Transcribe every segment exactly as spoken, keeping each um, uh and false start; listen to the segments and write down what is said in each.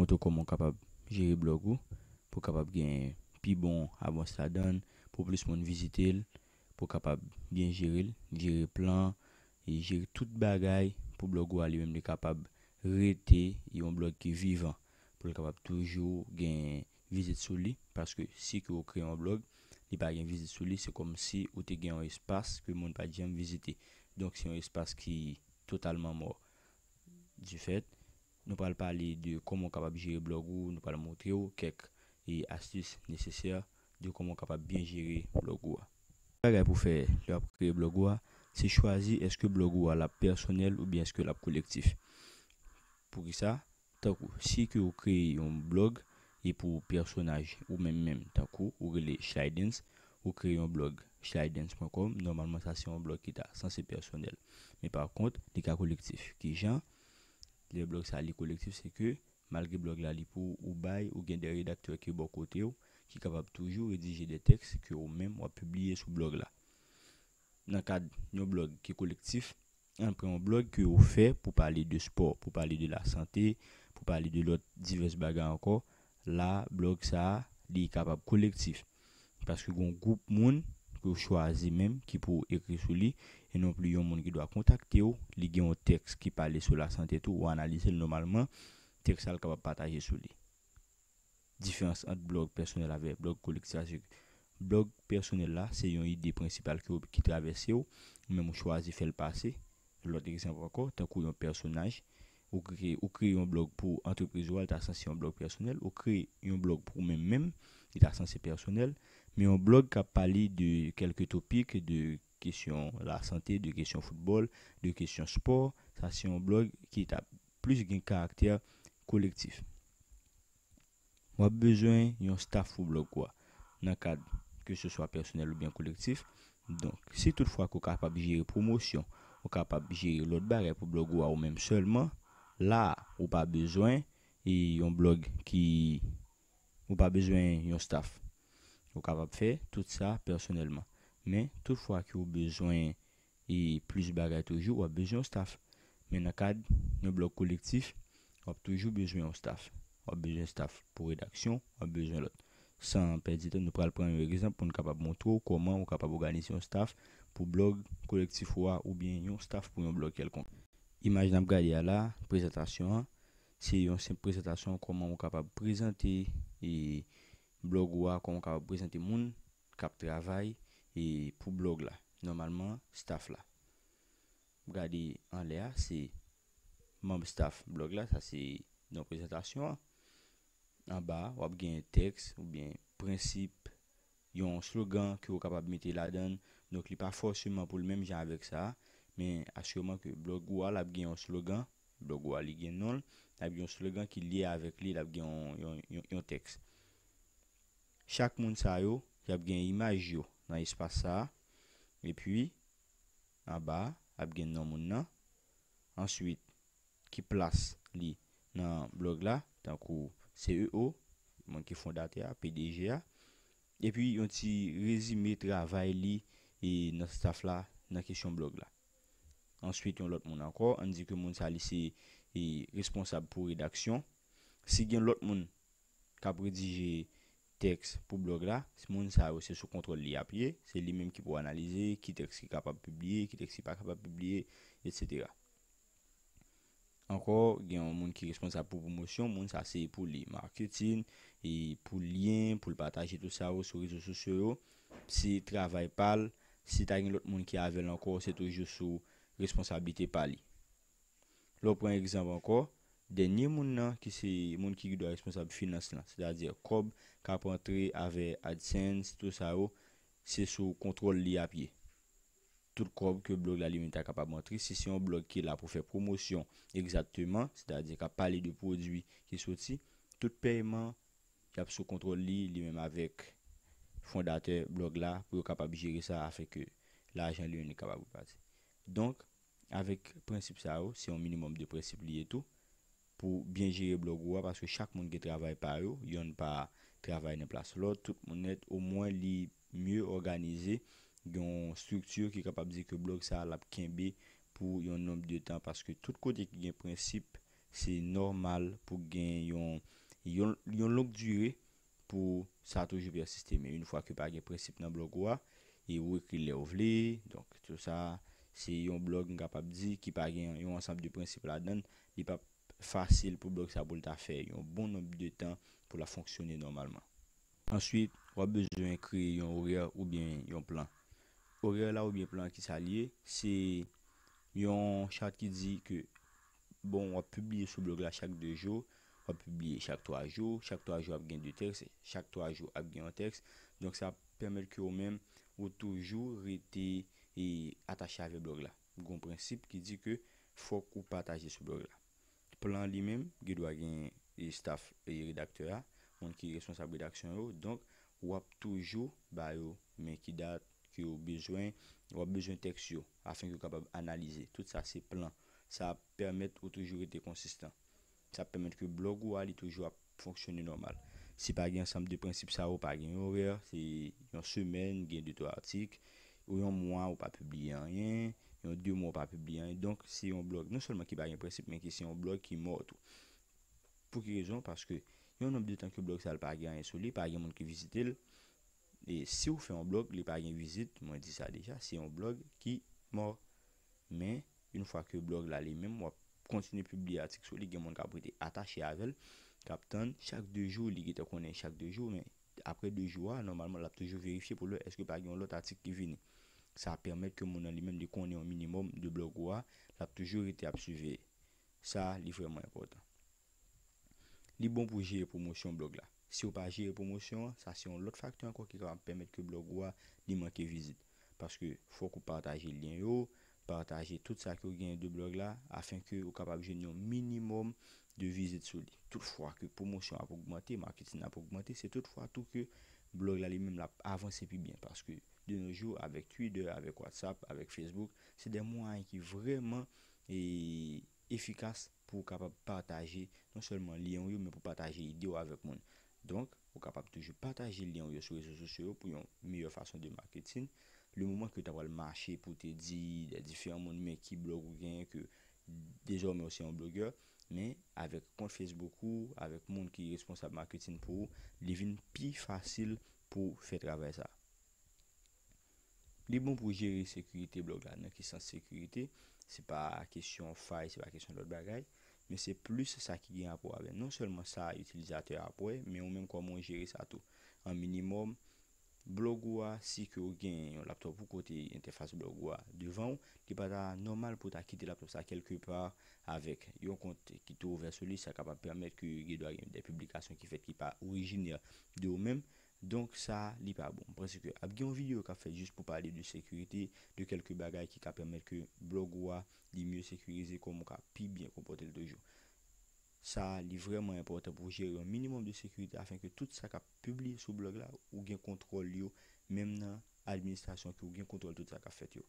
Tou kòman w kapab jere blòg ou, pou w kapab gen pi bon avans ladan l, pou plis moun vizite l, pou w kapab byen jere l, jere plan, e jere tout bagay pou blòg ou a li menm li kapab rete yon blòg ki vivan, pou l kapab toujou gen vizit sou li, paske si ke w kreye yon blòg, li pa gen vizit sou li, se kòmsi ou te gen yon espas ke moun pa t janm vizite. Donk, se yon espas ki totalman mò. Difèt, nou pral pale de kòman w kapab jere blòg ou, nou pral montre w kèk e astis nesesè de kòman w kapab byen jere blòg ou a. Bagay pou fè lè w ap kreye blòg ou a, se chwazi èske blòg ou a l ap pèsonèl oubyen èske l ap kolektif. Poukisa? Tankou, si ke w kreye yon blòg e pou pèsonaj ou menm menm, tankou ou rele Shlydens, ou kreye yon blòg shlydens pwen kòm, nòmalman sa se yon blòg ki ta sanse pèsonèl. Men pa kont, li ka kolektif. Kijan? Lè blòg sa li kolektif, se ke malgre blòg la li pou ou, ou bay, ou gen de redaktè ki bò kote w, ki kapab toujou redije de tèks ke ou menm w ap pibliye sou blòg la. Nan kad yon blòg ki kolektif, ann pran yon blòg ke ou fè pou pale de spò, pou pale de lasante, pou pale de lòt divès bagay ankò, la, blòg sa a, li kapab kolektif. Paske gon gwoup moun ke w chwazi menm ki pou ekri sou li, e non pli yon moun ki dwa kontakte w, li gen yon tèks ki pale sou lasante tou, ou analize l nòmalman, tèks sa l kapab pataje sou li. Diferans ant blòg pèsonèl avèk blòg kolektif la, se ke blòg pèsonèl la, se yon ide prensipal ke w, ki travèse w, ou menm ou chwazi fè l pase. Lòt egzanp ankò, tankou yon pèsonaj, ou kreye, ou kreye yon blòg pou antrepriz ou a, li ta sanse yon blòg pèsonèl, ou kreye yon blòg pou ou menm menm, li ta sanse pèsonèl, men yon blòg k ap pale de kèlke topik, de kesyon lasante, de kesyon foutbòl, de kesyon spò, sa se yon blòg ki ta plis gen karaktè kolektif. W ap bezwen yon staff pou blòg ou a, nan kad ke se swa pèsonèl oubyen kolektif. Donk, si tout fwa ke w kapab jere pwomosyon, ou kapab jere lòt bagay pou blòg ou a ou menm sèlman, la a, ou pa bezwen e yon blòg ki, ou pa bezwen yon staff. Ou kapab fè tout sa pèsonèlman. Men, tout fwa ke w bezwen e plis bagay toujou, w ap bezwen yon staff. Men nan kad yon blòg kolektif, w ap toujou bezwen yon staff. W ap bezwen staff pou redaksyon, w ap bezwen lòt. San pèdi tan, nou pral pran yon egzanp pou n kapab montre w kòman ou kapab òganize yon staff pou blòg kolektif ou a oubyen yon staff pou yon blòg kèlkonk. Imaj n ap gade a la, prezantasyon an, se yon senp prezantasyon kòman ou kapab prezante e blòg ou a, kòman ou kapab prezante moun k ap travay e pou blòg la. Nòmalman, staff la. Gade anlè a, se manm staff blòg la, sa se nan prezantasyon an. Anba a, w ap gen tèks oubyen prensip, yon slogan ke w kapab mete ladan l. Donk, li pa fòseman pou l menm jan avèk sa a, men asireman ke blòg ou a, l ap gen yon slogan, blòg ou a, li gen non l, l ap gen yon slogan ki lye avèk li, l ap gen yon, yon, yon, yon tèks. Chak moun sa yo, y ap gen imaj yo nan espas sa a. Epi, anba a, ap gen non moun nan. Answit, ki plas li nan blòg la, tankou C E O, moun ki fondatè a, P D G a. Epi, yon ti rezime travay li e nan staff la, nan kesyon blòg la. Answit, yon lòt moun ankò, ann di ke moun sa li se e, responsab pou redaksyon. Si gen lòt moun k ap redije tèks pou blòg la, moun sa yo se sou kontwòl li y ap ye, se li menm ki pou analize ki tèks ki kapab pibliye, ki tèks ki pa kapab pibliye, etsetera. Ankò, gen yon moun ki responsab pou pwomosyon, moun sa se pou li maketin, e pou lyen, pou l pataje tout sa yo sou rezo sosyo yo. Se travay pa l, si ta gen lòt moun ki avè l ankò, se toujou sou responsablite pa li. Lè w pran egzanp ankò, dènye moun nan ki se moun ki dwe responsab finans lan, sètadi kòb k ap rantre avè AdSense, tout sa yo, se sou kontwòl li y ap ye. Tout kòb ke blòg la li menm ta kapab rantre, si se yon blòg ki la pou fè pwomosyon egzakteman, sètadi k ap pale de pwodui ki soti, tout pèyman y ap sou kontwòl li, li menm avèk fondatè blòg la, pou yo kapab jere sa afin ke lajan li menm li kapab repati. Donk, avèk prensip sa yo, se yon minimòm de prensip li ye tou, pou byen jere blòg ou a, paske chak moun gen travay pa yo, yonn pa travay nan plas lòt, tout moun nèt, omwen li mye òganize, gen yon estrikti ki kapab di ke blòg sa a l ap kenbe pou yon nonb de tan, paske tout kote ki gen prensip, Se nòmal pou gen yon, yon, yon long dire pou sa toujou pèsiste. Men yon fwa ke pa gen prensip nan blòg ou a, e ou ekri lè ou vle, donk tou sa, se yon blòg, m kapab di, ki pa gen yon ansanm de prensip ladan l, li p ap fasil pou blòg sa pou l ta fè yon bon nonb de tan pou l ap fonksyone nòmalman. Answit, w ap bezwen kreye yon orè oubyen yon plan. Orè la oubyen plan ki sa l ye, se yon chat ki di ke, bon, w ap pibliye sou blòg la chak de jou, w ap pibliye chak twa jou, chak twa jou ap gen de tèks, chak twa jou ap gen yon tèks. Donk sa ap pèmèt ke ou menm, ou toujou rete e atache avè blòg la. Gon prensip ki di ke fòk ou pataje sou blòg la. Plan li menm, gen dwa gen e staff e redaktè a, moun ki responsab redaksyon yo. Donk, w ap toujou ba yo men ki dat ke yo bezwen, w ap bezwen tèks yo, afenke yo kapab analize. Tout sa se plan. Sa ap pèmèt ou toujou rete konsistan. Sa ap pèmèt ke blòg ou a, li toujou ap fonksyone nòmal. Si pa gen ansanm de prensip sa yo, pa gen orè, se yon semèn, gen de twa atik, ou yon mwa, ou pa pibliye anyen, yon de mwa, ou pa pibliye anyen. Donk, se yon blòg non sèlman ki pa gen prensip, men ki se yon blòg ki mò tou. Pou ki rezon? Paske yon nonb de tan ke blòg sa l pa gen anyen sou li, pa gen moun ki vizite l. E si w fè yon blòg, li pa gen vizit, mwen di sa deja, se yon blòg ki mò. Men, yon fwa ke blòg la li menm, w ap kontinye pibliye atik sou li, gen moun k ap rete atache avè l, k ap tann chak de jou, li gentan konnen chak de jou, men apre de jou a, nòmalman, l ap toujou verifye pou l wè èske pa gen yon lòt atik ki vini. Sa pèmèt ke moun nan li menm, li konnen yon minimòm de blòg ou a, l ap toujou rete ap siveye. Sa, li vrèman enpòtan. Li bon pou jere pwomosyon blòg la. Si w pa jere pwomosyon an, sa se yon lòt faktè ankò ki kapab pèmèt ke blòg ou a, li manke vizit. Paske fòk ou pataje lyen yo, pataje tout sa ke w genyen de blòg la, afenke ou kapab jwenn yon minimòm de vizit sou li. Tout fwa ke pwomosyon ap ogmante, marketing ap ogmante, se tout fwa tou ke blòg la li menm l ap avanse pi byen. Paske de nos jours, avèk Twitter, avèk WhatsApp, avèk Facebook, se de mwayen ki vrèman e, efikas pou w kapab pataje non sèlman lyen w yo, men pou pataje ide w avèk moun. Donk, ou kapab toujou pataje lyen w yo sou rezo sosyo yo pou yon meyè fason de marketing. Le moman ke w ta pral mache pou w te di de diferan moun men ki blòg ou genyen, ke dezòmè w se yon blogger, men avèk kont Facebook ou, avèk moun ki responsab marketing pou ou, li vin pi fasil pou w fè travay sa. Li bon pou jere sekirite blòg la. Nan ki sans sekirite? Se pa kesyon fay, se pa kesyon lòt bagay, men se plis sa ki gen rapò avè non sèlman sa itilizatè a ap wè, men ou menm kòman w jere sa tou. An minimòm, blòg ou a, si ke w gen yon laptòp ou kote entèfas blòg ou a devan w, li pa ta nòmal pou w ta kite laptòp sa kèlkepa avèk yon kont ki tou ouvè sou li, sa kapab pèmèt ke gen dwa gen de piblikasyon ki fèt ki pa orijinè de ou menm. Donk sa, li pa bon. M panse ke ap gen yon videyo k ap fèt jis pou pale de sekirite, de kèlke bagay ki ka pèmèt ke blòg ou a, li mye sekirize, kòman w ka pi byen konpòte l toujou. Sa, li vrèman enpòtan pou w jere yon minimòm de sekirite afenke tout sa k ap pibliye sou blòg la, ou gen kontwòl yo, menm nan administrasyon ke ou gen kontwòl tout sa k ap fèt yo.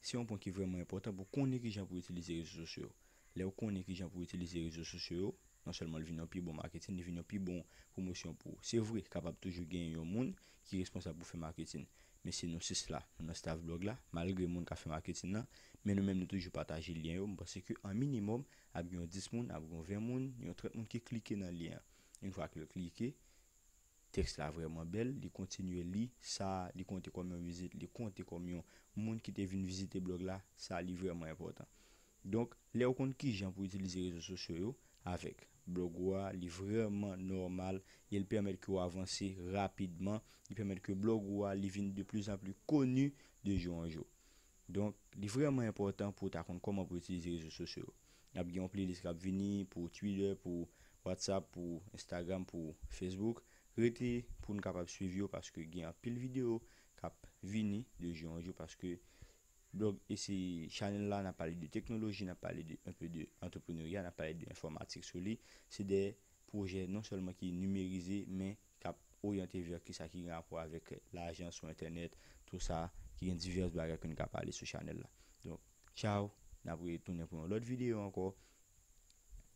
Se yon pwen ki vrèman enpòtan pou konnen kijan pou itilize rezo sosyo yo. Lè w konnen kijan pou itilize rezo sosyo yo, non sèlman li vin yon pi bon marketing, li vin yon pi bon pwomosyon pou ou. Se vre, kapab toujou gen yon moun ki responsab pou fè marketing. Men se nou sis la, nou nan staff blòg la, malgre moun ka fè marketing nan, men nou menm nou toujou pataje lyen yo. M panse ke an minimòm, ap gen yon dis moun, ap gen yon ven moun, yon trant moun ki klike nan lyen an. Yon fwa ke l klike, tèks la vrèman bèl, li kontinye li, sa li konte kòm yon vizit, li konte kòm yon moun ki te vin vizite blòg la, sa li vrèman enpòtan. Donk, lè w konn kijan pou itilize rezo sosyo yo avèk blòg ou a, li vrèman nòmal e l pèmèt ke w avanse rapidman, li pèmèt ke blòg ou a, li vin de plus en plus connu de jour en jour. Donk, li vrèman enpòtan pou w ta konn kòman pou w itilize rezo sosyo yo. N ap gen yon playlist k ap vini pou Twitter, pou WhatsApp, pou Instagram, pou Facebook. Rete pou n kapab swiv yo paske gen anpil videyo k ap vini de jou an jou paske blòg e se chanèl la, n ap pale de teknoloji, n ap pale de un peu de entrepreneuriat, n ap pale de enfòmatik sou li. Se de pwojè non sèlman ki nimerize, men k ap oryante vè kisa ki gen rapò avèk lajan sou entènèt, tou sa ki gen divès bagay ke n ka pale sou chanèl la. Donk, tchaw, n ap retounen pou yon lòt videyo ankò.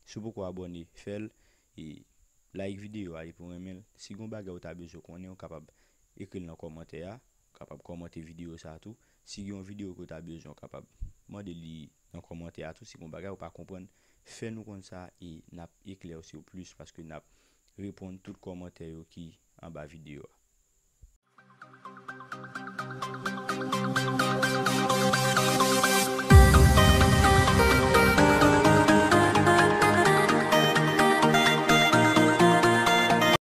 Si w poko abòne, fè l, e like videyo a depi w renmen l. Si gen yon bagay ou ta bezwen konnen, ou kapab ekri l nan kòmantè a, ou kapab kòmante videyo sa a tou. Si gen yon videyo ke w ta bezwen, w kapab mande li nan kòmantè a tou. Si gen yon bagay ou pa konprann, fè nou konn sa e n ap eklersi w plis paske n ap reponn tout kòmantè yo ki anba videyo a.